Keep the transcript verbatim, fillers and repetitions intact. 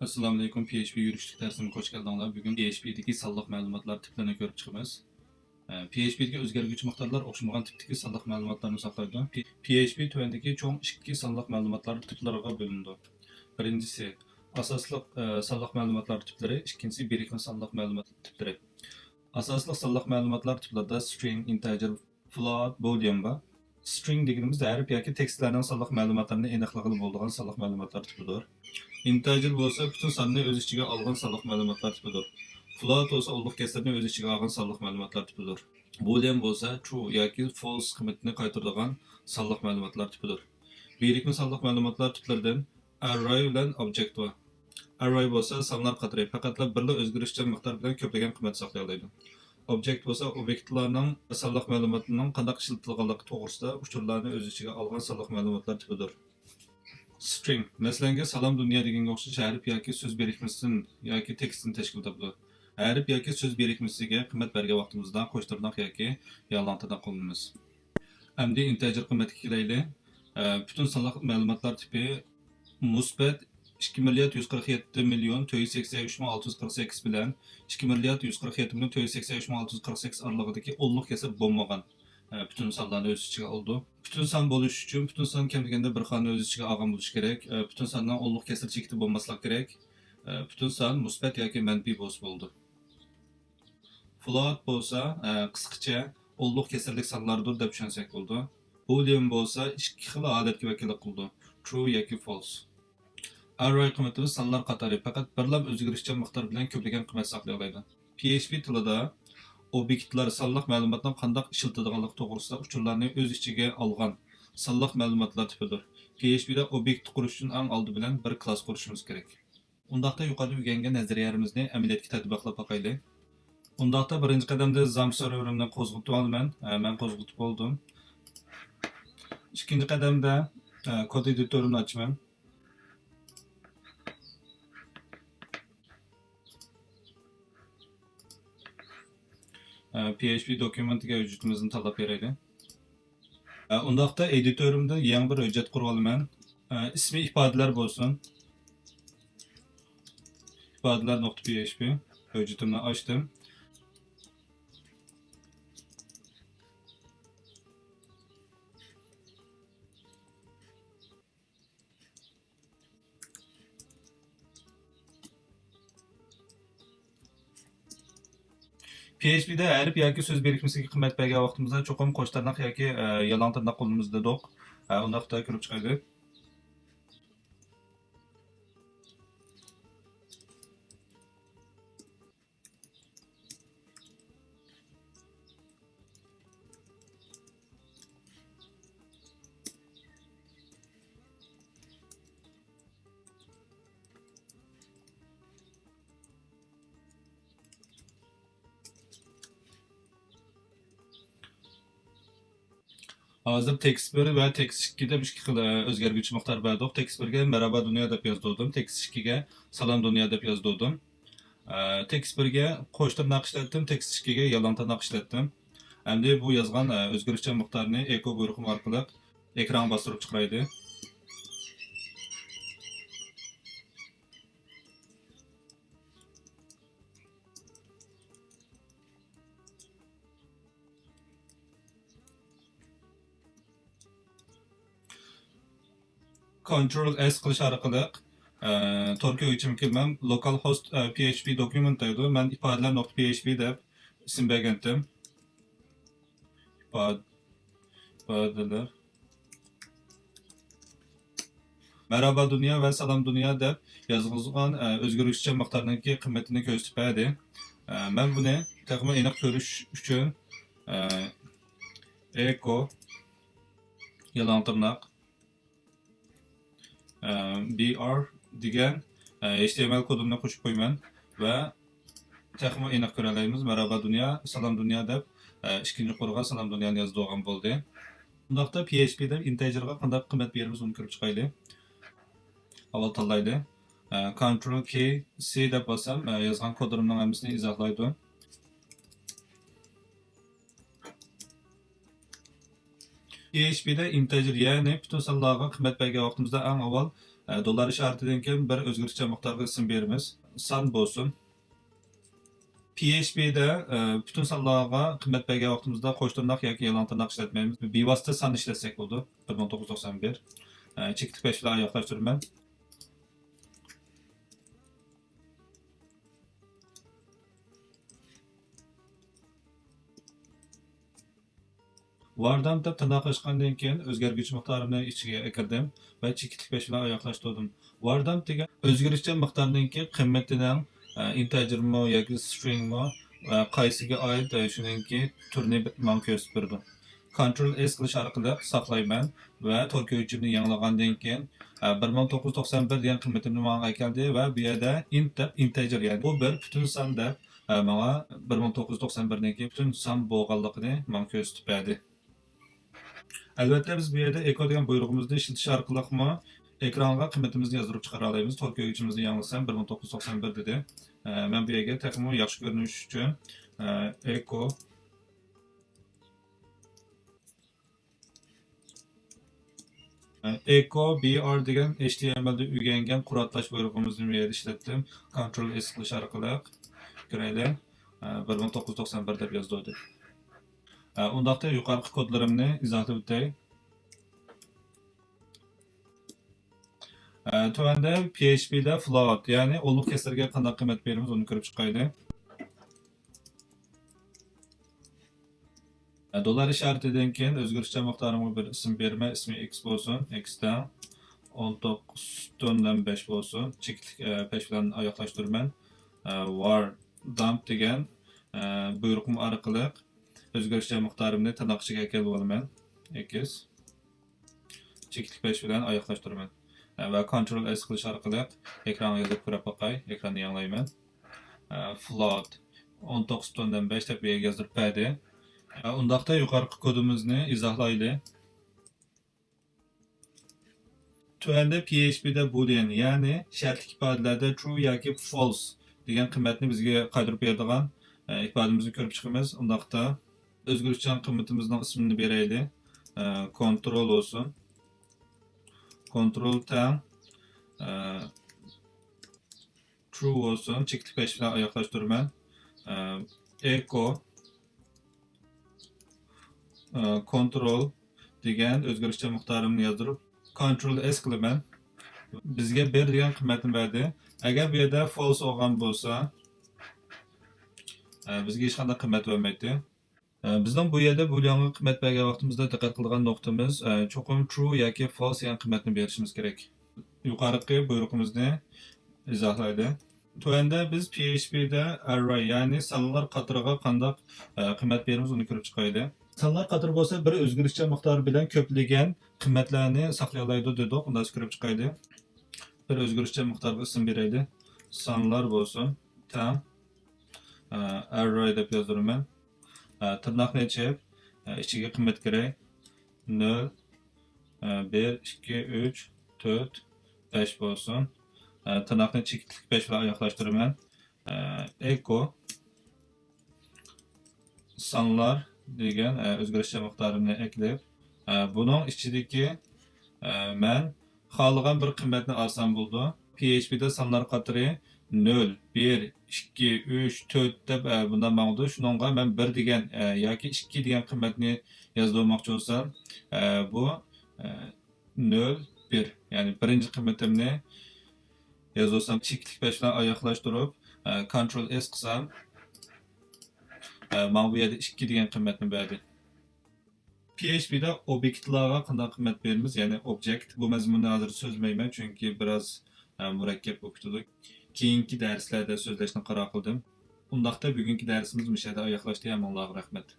ئەسسالامۇئەلەيكۇم، پي ئېچ پى يۈرۈشلۈك دەرسىمىزگە خۇش كەلدىڭلار. بۈگۈن پي ئېچ پىدىكى سانلىق مەلۇماتلار تىپلىرىنى كۆرۈپ چىقىمىز. ئە، پي ئېچ پىدىكى ئۆزگەرگۈچى مىقدارلار ئوخشىمىغان تىپتىكى سانلىق مەلۇماتلارنى ساقلايدۇ. پي-، پي ئېچ پى تۆۋەندىكى چوڭ ئىككى سانلىق مەلۇماتلار تىپلىرىغا بۆلۈنىدۇ. بىرىنچىسى، ئاساسلىق، ئە، سانلىق مەلۇماتلار تىپلىرى، ئىككىنچىسى، بىرىكمە سانلىق مەلۇمات تىپلىرى. ئاساسلىق سانلىق مەلۇماتلار تىپلىرىدا string، integer، float، boolean بار. String دېگىنىمىز ھەرپ ياكى تېكىستلەرنىڭ سانلىق مەلۇماتلىرىنى ئېنىقلىغىلى بولىدىغان سانلىق مەلۇماتلار تىپىدۇر. Integer بولسا پۈتۈن ساننى ئۆز ئىچىگە ئالغان سانلىق مەلۇماتلار تىپىدۇر. Float بولسا ئونلۇق كەسىرنى ئۆز ئىچىگە ئالغان سانلىق مەلۇماتلار تىپىدۇر. Boolean بولسا true ياكى false قىممىتىنى قايتۇرىدىغان سانلىق مەلۇماتلار تىپىدۇر. بىرىكمە سانلىق مەلۇماتلار تىپلىرىدىن array بىلەن object بار. Array بولسا سانلار قاتارى، پەقەتلا بىرلا ئۆزگىرىشچان مىقدار بىلەن كۆپلىگەن قىممەت ساقلىيالايدۇ. Object بولسا ئوبيېكتلارنىڭ سانلىق مەلۇماتىنىڭ قانداق ئىشلىتىلىدىغانلىقى توغرىسىدا ئۇچۇرلارنى ئۆز ئىچىگە ئالغان سانلىق مەلۇماتلار تىپىدۇر. String، مەسىلەنگە، سالام دۇنيا دېگەنگە ئوخشاش ھەرپ ياكى سۆز بىرىكمىسىدىن ياكى تېكىستتىن تەشكىل تاپىدۇ. ھەرپ ياكى سۆز بىرىكمىسىگە قىممەت بەرگەن ۋاقتىمىزدا قوش تىرناق ياكى يالان تىرناق قوللىنىمىز. ئەمدى integer قىممەتكە كېلەيلى. ئە، پۈتۈن سانلىق مەلۇماتلار تىپى مۇسبەت ئىككى مىليارد يۈز قىرىق يەتتە مىليون تۆت يۈز سەكسەن ئۈچ مىڭ ئالتە يۈز قىرىق سەككىز بىلەن ئىككى مىليارد يۈز قىرىق يەتتە مىليون تۆت يۈز سەكسەن ئۈچ مىڭ ئالتە يۈز قىرىق سەككىز ئارىلىقىدىكى ئونلۇق كەسىر بولمىغان، ئە، پۈتۈن سانلارنى ئۆز ئىچىگە ئالىدۇ. پۈتۈن سان بولۇش ئۈچۈن پۈتۈن سان كەم دېگەندە بىر خانىنى ئۆز ئىچىگە ئالغان بولۇشى كېرەك. ئە، پۈتۈن ساننىڭ ئونلۇق كەسىر چېكىتى بولماسلىقى كېرەك. ئە، پۈتۈن سان مۇسبەت ياكى مەنپىي بولسا بولىدۇ. Float بولسا، ئە، قىسقىچە، ئونلۇق كەسىرلىك سانلاردۇر دەپ چۈشەنسەك بولىدۇ. Boolean بولسا ئىككى خىل ھالەتكە ۋەكىللىك قىلىدۇ، true ياكى false. Array قىممىتىمىز سانلار قاتارى، پەقەت بىرلا ئۆزگىرىشچان مىقدار بىلەن كۆپلىگەن قىممەت ساقلىيالايدۇ. پي ئېچ پى تىلىدا ئوبيېكتلار سانلىق مەلۇماتنىڭ قانداق ئىشلىتىدىغانلىقى توغرىسىدا ئۇچۇرلارنى ئۆز ئىچىگە ئالغان سانلىق مەلۇماتلار تىپىدۇر. پي ئېچ پىدە ئوبيېكت قۇرۇش ئۈچۈن ئەڭ ئالدى بىلەن بىر كلاس قۇرۇشىمىز كېرەك. ئۇنداقتا يۇقىرىدا ئۆگەنگەن نەزەرىيەلىرىمىزنى ئەمەلىيەتكە تەتبىقلاپ باقايلى. ئۇنداقتا بىرىنچى قەدەمدە زام سېرۋېرىمنى قوزغىتىۋالىمەن. ھە، مەن قوزغىتىپ بولدۇم. ئىككىنچى قەدەمدە، ھە، كود ئېدىتورىمنى ئاچىمەن. ھە، پي ئېچ پى دوكۇمېنتىگە ھۆججىتىمىزنى تاللاپ بېرەيلى. ئە، ئۇنداقتا ئېدىتورۇمدىن يېڭى بىر ھۆججەت قۇرۇۋالىمەن. ئە، ئىسمى ئىپادىلەر بولسۇن. ئىپادىلەر نۇقتا پي ئېچ پى ھۆججىتىمنى ئاچتىم. پي ئېچ پىدە ھەرپ ياكى سۆز بىرىكمىسىگە قىممەت بەرگەن ۋاقتىمىزدا چوقۇم قوش تىرناق ياكى، ئە، يالاڭ تىرناق قوللىنىمىز دېدۇق. ئە، ئۇنداقتا كۆرۈپ چىقايلى. ھازىر تېكىست بىر ۋە تېكىست ئىككى دەپ ئىككى خىل، ئە، ئۆزگەرگۈچى مىقدار بەردۇق. تېكىست بىرگە مەرھابا دۇنيا دەپ يازدۇردۇم. تېكىست ئىككىگە سالام دۇنيا دەپ يازدۇردۇم. ئە، تېكىست بىرگە قوش تىرناق ئىشلەتتىم، تېكىست ئىككىگە يالاڭ تىرناق ئىشلەتتىم. ئەمدى بۇ يازغان، ئە، ئۆزگىرىشچان مىقدارنى ئېكو بۇيرۇقۇم ئارقىلىق ئېكرانغا باستۇرۇپ چىقىرايلى. كونترول ئېس قىلىش ئارقىلىق، ئە، تور كۆيگۈچىمگە كىرىمەن. لوكال خوست، ئە، پي ئېچ پى دوكۇمېنت دەيدۇ. مەن ئىپادىلەر نۇقتا پي ئېچ پى دەپ ئىسىم بەرگەنتىم. ئىپاد-، ئىپادىلەر. مەرھابا دۇنيا ۋە سالام دۇنيا دەپ يازغۇزغان، ئە، ئۆزگىرىشچان مىقدارنىڭكى قىممىتىنى كۆرسىتىپ بەردى. ئە، مەن بۇنى تېخىمۇ ئېنىق كۆرۈش ئۈچۈن، ئە، ئېكو يالاڭ تىرناق، ئە، بىئار دېگەن، ئە، ئېچ تى ئېم ئېل كودۇمنى قوشۇپ قويىمەن ۋە تېخىمۇ ئېنىق كۆرەلەيمىز. مەرھابا دۇنيا، سالام دۇنيا دەپ، ئە، ئىككىنچى قۇرغا سالام دۇنيانى يازدۇرغان بولدى. ئۇنداقتا پي ئېچ پى دەپ ئىنتېجېرغا قانداق قىممەت بېرىمىز، ئۇنى كۆرۈپ چىقايلى. ئاۋۋال تاللايلى. ئە، كونترول كېي سى دەپ باسسام، ئە، يازغان كودلىرىمنىڭ ھەممىسىنى ئىزاھلايدۇ. پي ئېچ پىدە ئىنتېجېر، يەنى پۈتۈن سانلارغا قىممەت بەرگەن ۋاقتىمىزدا ئەڭ ئاۋۋال، ئە، دوللار ئىشارىتىدىن كېيىن بىر ئۆزگىرىشچان مىقدارغا ئىسىم بېرىمىز. سان بولسۇن. پي ئېچ پىدە، ئە، پۈتۈن سانلارغا قىممەت بەرگەن ۋاقتىمىزدا قوش تىرناق ياكى يالاڭ تىرناق ئىشلەتمەيمىز. بىۋاسىتە سان ئىشلەتسەك بولىدۇ. بىر مىڭ توققۇز يۈز توقسان بىر. ئە، چېكىتلىك پەش بىلەن ئاياغلاشتۇرىمەن. ۋاردامپ دەپ تىرناق ئاچقاندىن كېيىن، ئۆزگەرگۈچى مىقدارىمنى ئىچىگە ئەكىردىم ۋە چېكىتلىك پەش بىلەن ئاياغلاشتۇردۇم. ۋاردامپ دېگەن ئۆزگىرىشچان مىقدارنىڭكى قىممىتىنىڭ، ئە، ئىنتېجېرمۇ ياكى سترىڭمۇ، ئە، قايسىگە ئائىت، ئە، شۇنىڭكى تۈرىنى ماڭا كۆرسىتىپ بېرىدۇ. كونترول ئېس قىلىش ئارقىلىق ساقلايمەن ۋە تور كۆيۈكچىمنى يېڭىلىغاندىن كېيىن، ئە، بىر مىڭ توققۇز يۈز توقسان بىر دېگەن قىممىتىمنى ماڭا ئەكەلدى ۋە بۇ يەردە ئىنت دەپ، ئىنتېجېر، يەنى بۇ بىر پۈتۈن سان دەپ، ئە، ماڭا بىر مىڭ توققۇز يۈز توقسان بىرنىڭكى پۈتۈن سان بولغانلىقىنى ماڭا كۆرسىتىپ بەردى. ئەلۋەتتە، بىز بۇ يەردە ئېكو دېگەن بۇيرۇقىمىزنى ئىشلىتىش ئارقىلىقمۇ ئېكرانغا قىممىتىمىزنى يازدۇرۇپ چىقىرالايمىز. تور كۆيۈكچىمىزنى يېڭىلىسام، بىر مىڭ توققۇز يۈز توقسان بىر دېدى. ئە، مەن بۇ يەرگە تېخىمۇ ياخشى كۆرۈنۈش ئۈچۈن، ئە، ئېكو، ئە، ئېكو بىئار دېگەن ئېچ تى ئېم ئېلدا ئۆگەنگەن قۇرات تاش بۇيرۇقىمىزنى بۇ يەردە ئىشلەتتىم. كونترول ئېس قىلىش ئارقىلىق كۆرەيلى. ئە، بىر مىڭ توققۇز يۈز توقسان بىر دەپ يازدۇردى. ئە، ئۇنداقتا يۇقىرىقى كودلىرىمنى ئىزاھلاپ ئۆتەي. ئە، تۆۋەندە پي ئېچ پىدە فلوت، يەنى ئونلۇق كەسىرگە قانداق قىممەت بېرىمىز، ئۇنى كۆرۈپ چىقايلى. ئە، دوللار ئىشارىتىدىن كېيىن ئۆزگىرىشچان مىقدارىمغا بىر ئىسىم بېرىمەن، ئىسمى ئېكس بولسۇن، ئېكس تەڭ ئون توققۇز پۈتۈن ئوندىن بەش بولسۇن، چېكىتلىك، ئە، پەش بىلەن ئاياغلاشتۇرىمەن. ئە، ۋاردامپ دېگەن، ئە، بۇيرۇقۇم ئارقىلىق ئۆزگىرىشچان مىقدارىمنى تىرناق ئىچىگە ئەكېلىۋالىمەن. ئېكس. چېكىتلىك پەش بىلەن ئاياغلاشتۇرىمەن. ئە، ۋە كونترول ئېس قىلىش ئارقىلىق ئېكرانغا يېزىپ كۆرۈپ باقاي. ئېكراننى يېڭىلايمەن. ئە، فلوت ئون توققۇز پۈتۈن ئوندىن بەش دەپ بۇ يەرگە يازدۇرۇپ بەردى. ئە، ئۇنداقتا يۇقىرىقى كودىمىزنى ئىزاھلايلى. تۆۋەندە پي ئېچ پىدە بولىيەن، يەنى شەرتلىك ئىپادىلەردە ترۇ ياكى فالس دېگەن قىممەتنى بىزگە قايتۇرۇپ بېرىدىغان، ئە، ئىپادىمىزنى كۆرۈپ چىقىمىز. ئۇنداقتا ئۆزگىرىشچان قىممىتىمىزنىڭ ئىسمىنى بېرەيلى. ئە، كونترول بولسۇن. كونترول تەڭ، ئە، ترۇ بولسۇن، چېكىتلىك پەش بىلەن ئاياغلاشتۇرىمەن. ئە، ئېكو، ئە، كونترول دېگەن ئۆزگىرىشچان مىقدارىمنى يازدۇرۇپ، كونترول ئېس قىلىمەن. بىزگە بىر دېگەن قىممەتنى بەردى. ئەگەر بۇ يەردە فالس بولغان بولسا، ئە، بىزگە ھېچقانداق قىممەت بەرمەيتتى. ئە، بىزنىڭ بۇ يەردە بولىيانغا قىممەت بەرگەن ۋاقتىمىزدا دىققەت قىلىدىغان نۇقتىمىز، ئە، چوقۇم ترۇ ياكى فالس دېگەن قىممەتنى بېرىشىمىز كېرەك. يۇقىرىقى بۇيرۇقىمىزنى ئىزاھلايلى. تۆۋەندە بىز پي ئېچ پىدە ئەررەي، يەنى سانلار قاتىرىغا قانداق، ئە، قىممەت بېرىمىز، ئۇنى كۆرۈپ چىقايلى. سانلار قاتىرى بولسا بىر ئۆزگىرىشچان مىقدارى بىلەن كۆپلىگەن قىممەتلەرنى ساقلىيالايدۇ دېدۇق. ئۇنداق كۆرۈپ چىقايلى. بىر ئۆزگىرىشچان مىقدارغا ئىسىم بېرەيلى. سانلار بولسۇن تەڭ، ئە، ئەررەي دەپ يازدۇرىمەن. ئە، تىرناقنى ئېچىپ، ئە، ئىچىگە قىممەت كىرەي. نۆل، ئە، بىر، ئىككى، ئۈچ، تۆت، بەش بولسۇن. ئە، تىرناقنى چېكىتلىك پەش بىلەن ئاياغلاشتۇرىمەن. ئە، ئېكو سانلار دېگەن، ئە، ئۆزگىرىشچان مىقدارىمنى ئەكىلىپ، ئە، بۇنىڭ ئىچىدىكى، ئە، مەن خالىغان بىر قىممەتنى ئالسام بولىدۇ. پي ئېچ پىدە سانلار قاتىرى نۆل، بىر، ئىككى، ئۈچ، تۆت دەپ، ئە، بۇنداق ماڭىدۇ. شۇنىڭغا مەن بىر دېگەن، ئە، ياكى ئىككى دېگەن قىممەتنى يازدۇرماقچى بولسام، ئە، بۇ، ئە، نۆل، بىر، يەنى بىرىنچى قىممىتىمنى يازدۇرسام، چېكىتلىك پەش بىلەن ئاياغلاشتۇرۇپ، ئە، كونترول ئېس قىلسام، ئە، ماڭا بۇ يەردە ئىككى دېگەن قىممەتنى بەردى. پي ئېچ پىدە ئوبيېكتلارغا قانداق قىممەت بېرىمىز، يەنى ئوبجېكت. بۇ مەزمۇننى ھازىر سۆزلىمەيمەن، چۈنكى بىراز، ئە، مۇرەككەپ بولۇپ كېتىدۇ. كېيىنكى دەرسلەردە سۆزلەشنى قارار قىلدىم. ئۇنداقتا بۈگۈنكى دەرسىمىز مۇشۇ يەردە ئاياغلاشتى. ھەممىڭلارغا رەھمەت.